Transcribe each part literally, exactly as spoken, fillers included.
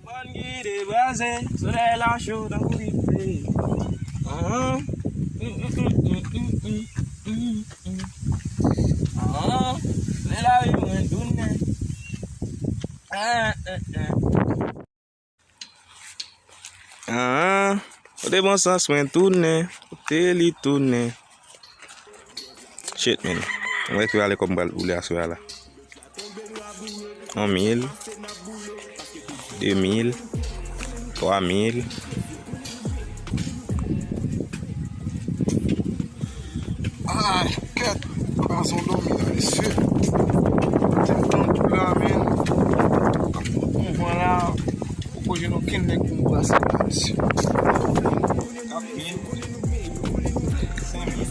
Mòn ki debraze, solèy la cho tankou li vle. Ahan. Ahan. Solèy la wi mwen tounen. Ah, ah, ah. Ahan. Kote bon sans mwen tounen? Kote li tounen? Shit, man. Mwen wè ale kòm pral boule aswè a la. Yon mil, de mil, twa mil. Ay, kèt, pa son dòmi la, mesye. Tèt nan tou la, men. Ap pran van la. Poko jwenn okenn nèg pou m brase la, mesye. Kat mil, senk mil.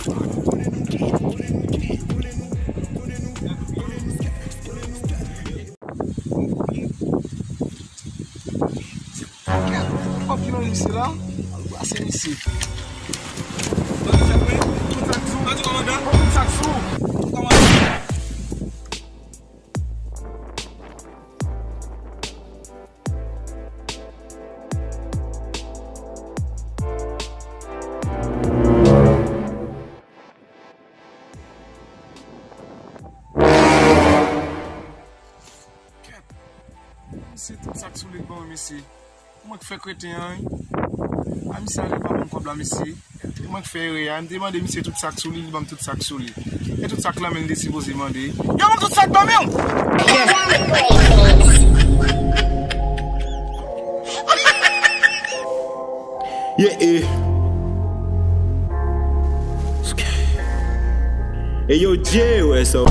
Kòb ki nan misye la, al brase misye. Tout sak sou. Tout sak sou. Kèt. Misye tout sak sou li ban mwen, mesye. Mwen k fè kreten an, wi. A, misye ale pa ban m kòb la, mesye. E mwen k fè erè a. M te mande misye tout sak sou li, li ban m tout sak sou li. E tout sak lan men li te sipoze mande. Yo, ban m tout sak ban m yo! Yeah, eh. E yo, Jay, wè sa.